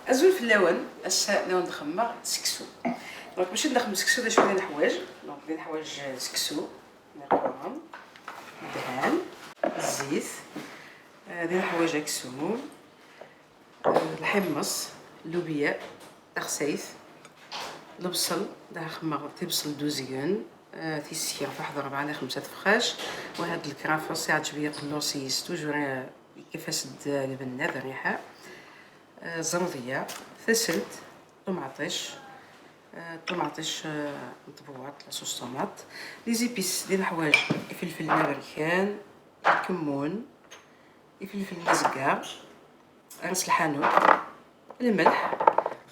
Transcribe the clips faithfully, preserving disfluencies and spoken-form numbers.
Azul fell-awen, ass-a la wen-d-xemmeɣ seksu. Donc, bac ad nxemmem seksu, d acu i d leḥwayeǧ? Donc, d leḥwayeǧ seksu, d'accord, dhan, zzit, eh, d leḥwayeǧ aksum, eh, lḥemmeṣ, lubya, taxsayt, lebṣel, da xemmeɣ tibṣel d uzgen, eh, tisekra, waḥed rebɛa neɣ xemsa tfexxac, wa had lkrafeṣ, iɛǧeb-iyi qelluṣ-is, toujours, eh, yekfa-as-d lbenna d rriḥa. Eh, ẓerdiya, taselt, ṭumaṭic, eh, ṭumaṭic, eh, n tbewwaṭ, la sauce tomate, les épices, d leḥwayeǧ, ifelfel aberkan, lkemmun, ifelfel n azeggaɣ, ras lḥanut, lmelḥ,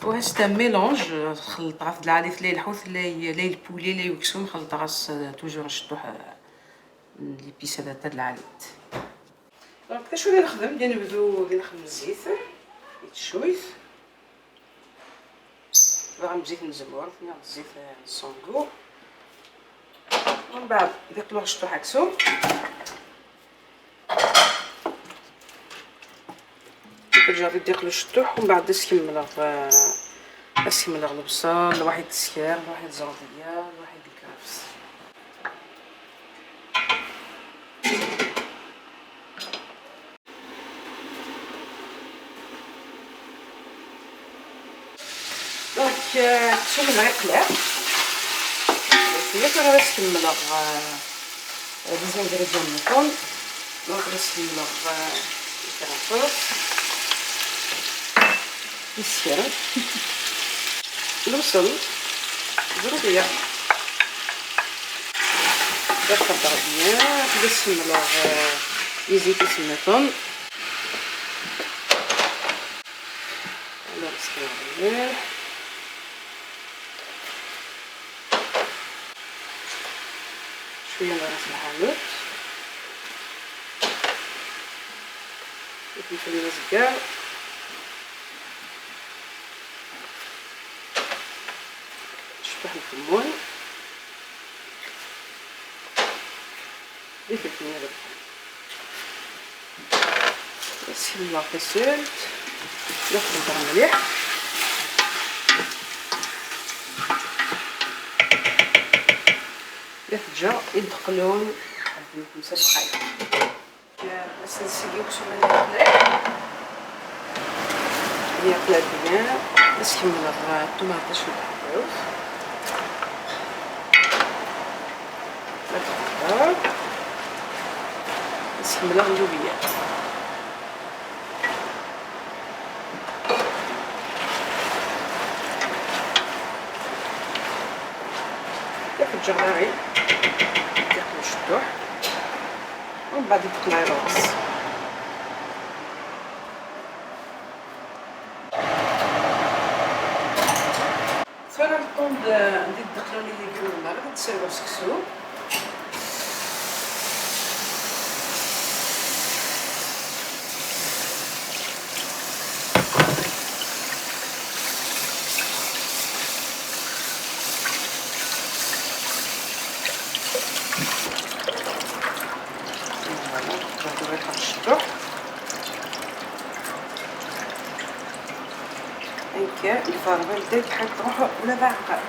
u hasta mélange, eh, txelṭeḍ ɣef d lɛali, la lḥut, la, la lpuli, la uksum, xelṭeɣ-as, eh, toujours cṭuḥ, eh, n l'épice ad d lɛali. Donc, d acu i nexdem? Di nebdu di nexdem zzit, yettcuyt. Dɣa zzit n tzemmurt, neɣ zzit, eh, n ṣṣungu. Mbeɛd, di qluɣ cṭuḥ aksum. Ǧerbi di qluɣ cṭuḥ, mbeɛd ad s-kemmleɣ, eh, ad s-kemmleɣ lebṣel, lwaḥid teskar, lwaḥid ẓerdiya, lwaḥid lkrafes. Donc, euh, ttun lɛiqla. Tura ad as-kemmleɣ, euh, les ingrédients nniḍen. Donc, ad as-kemmleɣ, euh, lkaraṭuc, isker, lebṣel, ẓerbiya. Ad xeddeɣ bien, ad as-kemmleɣ, euh, les épices nniḍen. Ad as-kemmleɣ mliḥ. Cwiya n ras lḥanut, ifelfel n azeggaɣ, cṭuḥ n lkemmun, d ifelfel n azeggaɣ. Ad as-kemmleɣ taselt, ad xelṭeɣ mliḥ. Ad t-ǧǧeɣ i d-qqlun, xemsa dqayeq. Ad as-nseggi uksum ad yeqleɛ. Yeqleɛ bien. Ad as-kemmleɣ ṭumaṭic n tḥebbawt. Ad t-qeddreɣ. Ad as-kemmleɣ llubya. Ad t-ǧǧeɣ daɣi yeqleɛ cṭuḥ, umbeɛd ad d-qqleɣ ɣur-s. Tura le temps d, d-qqlen les légumes, ad d-serweɣ seksu. Voilà, donc on va faire cṭuḥ. Nekk lferma n deg ḥaṭ ruḥ ula d aɛqab.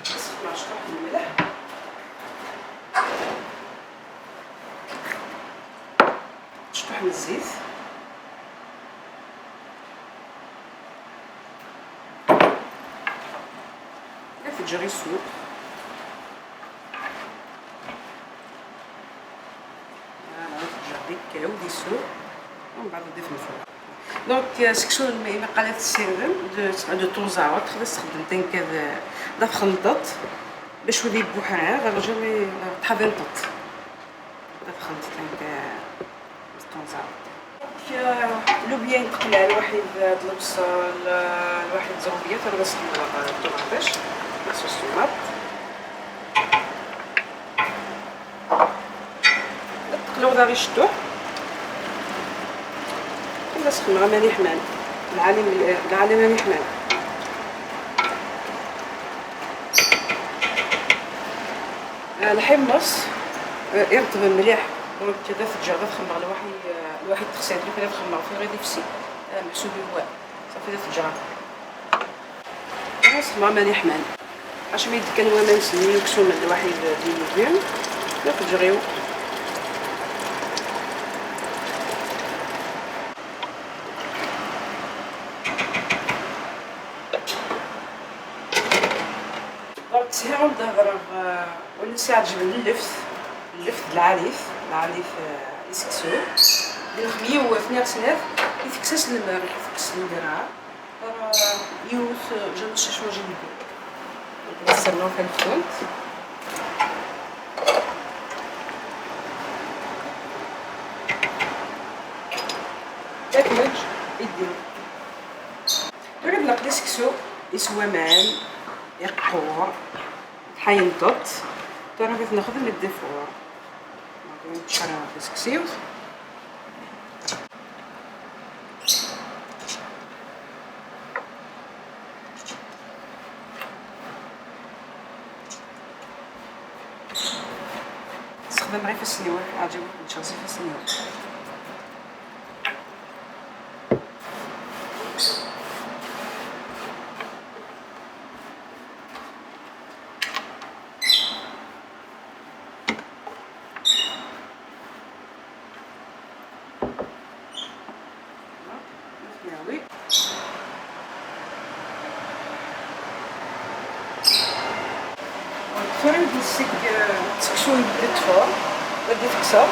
Sxedmeɣ cṭuḥ n lmelḥ, cṭuḥ n zzit. Ad t-ǧǧeɣ isu. Voilà, ad t-ǧǧeɣ deg kaw, d isu. Umbeɛd ad d-ifen fur. Donc, euh, seksu n lma-, imaqqal ad tessirdem, de, de temps à autre, ad txedmeḍ tanka d, d txelṭeḍ, bac ur ibuḥ ara, ɣer jami, euh, tḥaḍinṭeḍ. Ad txelṭeḍ tanka d temps à autre. Lubya n teqla, lwaḥid d lebṣel, lwaḥid d ẓerbiya, tura ad as-kemmleɣ ṭumaṭic, la sauce tomate. Ad teqleɣ daɣ icettuḥ. Ad as-kemmleɣ aman iḥman. Lɛali, lɛali aman iḥman. آه، الحمص، آه، يرطب مليح. Donc كذا تجرد خمر الواحد، آه، الواحد تخسر لك، خمر في غير يفسي. آه، محسوب هو. صافي، لا تجرد. خلاص، ما مالي حمال. اش ميد كان وانا نسمي يكسو من الواحد ديال اليوم. لا تجريو. Donc سهير ونظهر، آه، ونسي عجبني اللفت، اللفت العريف، العريف، آه، يسكسو. ديال الخمية هو في نفس الناس يتكسس الماء، يتكسس الماء. آه، يوث جنب شي شوجي يدو. نستناو في الفرن. تاكلج يديو. تريد نقلي سكسو يسوى مان يقور حين دوت. ترى بغيت نخدم الديفور. نقوم نتشرب سكسيوت. نستخدم غير فاس النيوان، عجبني نشغل فاس النيوان. Tura ad nessig, eh, seksu yebda ṭṭfeɣ, ad d-tekseɣ.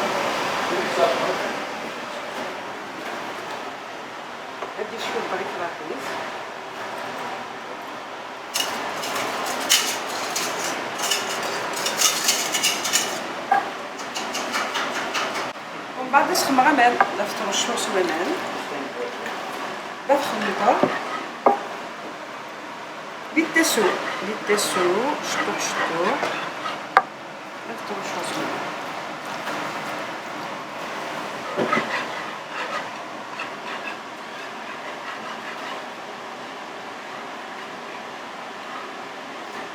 Ad d-yecfu lberrik laxis. ومن بعد نسخمر aman, la tettṛuccuṣ waman. La txelṭeḍ. Di ttassu, di ttassu, cṭuḥ, cṭuḥ. La tettṛuccuṣ waman.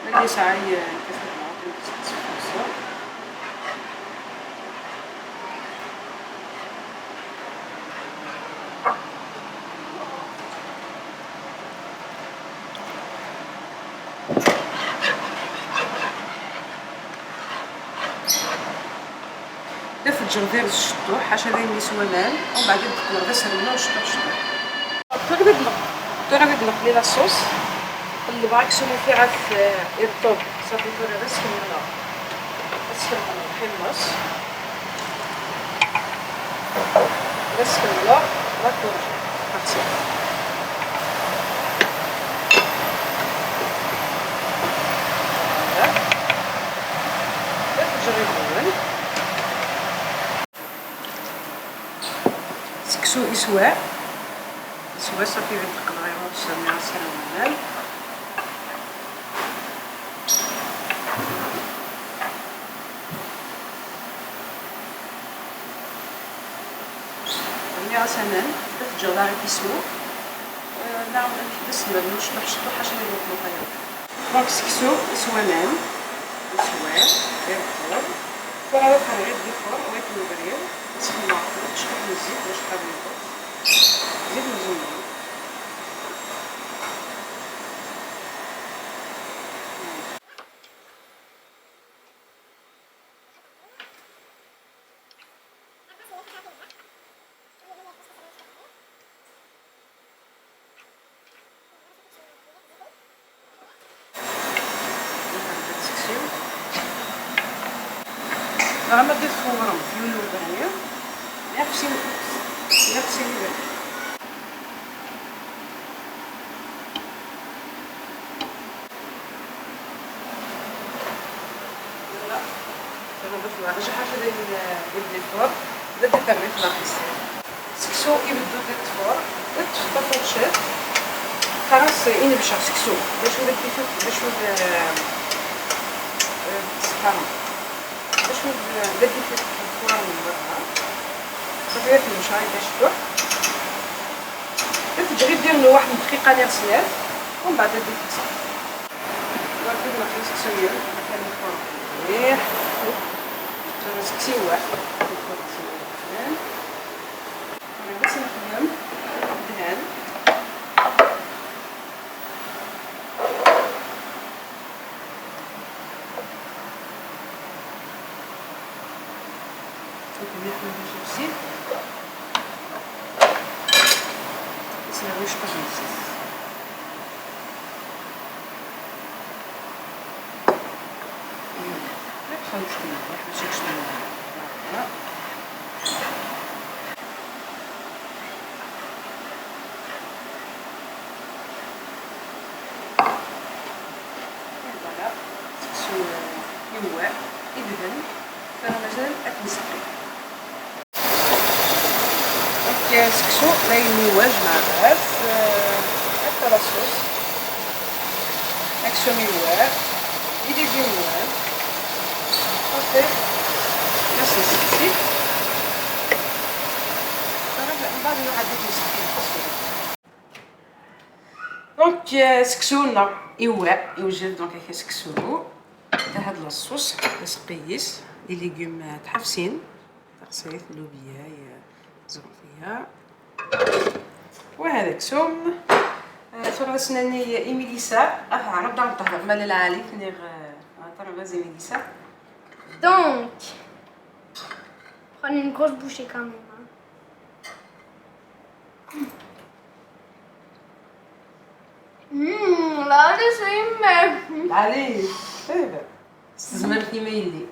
Malli yesɛa lkas n lɛuṭ, d afeǧǧer d arez cṭuḥ, ḥaca d ayen yeswa aman, umbeɛd ad d-qqleɣ d aserwel cṭuḥ cṭuḥ. Tura ad neq-, tura ad neqli la sauce. Qellbeɣ aksum ufiɣ-at, eh, iṭṭeb. Ṣafi, tura ad as-kemmleɣ. Ad as-kemmleɣ lḥimuṣ. Ad as-kemmleɣ la courgette. Merci. Voilà. Ad ǧǧeɣ iɣummen. Seksu iswa. Iswa, ṣafi, ad d-qqleɣ iɣummen, sami asirem lmal. Rniɣ-as aman, ad t-ǧǧeɣ daɣ ad isu. Eh, neɣ amek d asemmer n ucṭuḥ cṭuḥ, ḥaca ad iruḥ lxir. Donc seksu iswa aman, iswa, ireffer. Tura ad terɣiḍ di lfur, wakken ubrid, ad txemmeṛ cwiṭ n zzit, wacḥal n lweqt? Zzit n uzemmur. Neɣ ma d-tfewrem yiwen ubeḥri, nefsin, nefsin iberri. Voilà. Tura d aflaq, jḥa kra n, n lfur, d ad d-terri flaqis. Seksu ibeddu d ṭṭfur, ṭṭef tafuṛciṭ. Xalas inebceɣ seksu. D acu d acu d, eh, eh, tesqarem. D acu d, d acu d lfur n berra. Xaṭi ad t-yemceɛ i cṭuḥ. Ad t-ǧǧeɣ i dir n waḥed n dqiqa neɣ snat, umbeɛd ad d-iksa. Tura ad d-nexli seksu-nni, ad t-neffer. Mliḥ. Tura seksu iwweɛ. Tura ad s-nexdem dhan. Ad nḥemmel zzit. Ad s-nerwi cwiṭ n zzit. Ad nxelleṣ mliḥ, mačči kečč. Voilà, seksu yewweɛ, idhen, tura mazal ad t-nseqqi. Donc, seksu la yewweɛ, jemɛet, euh, akka la sauce. Aksum yewweɛ, les légumes yewweɛ. Après, la sauce ici. Mbeɛd nɛeddi ad nseqqi. Donc, euh, seksu-nneɣ iwweɛ, iwjed, donc, akka seksu. Tahad la sauce, aseqqi-is, les légumes, euh, tḥefsin, taxsayt, llubya, euh, zɣenfiya. Wa hada aksum. Euh, tura ad s-nini i Milisa, ah, ɛreḍ ad nṭehher, ma la lɛali, tenniɣ, euh, tura vas-y Milisa. Donc, prenez une grosse bouchée quand même, hein. Mmm, la c'est yemma. Allez, eh ben, s tezmert-im a yelli.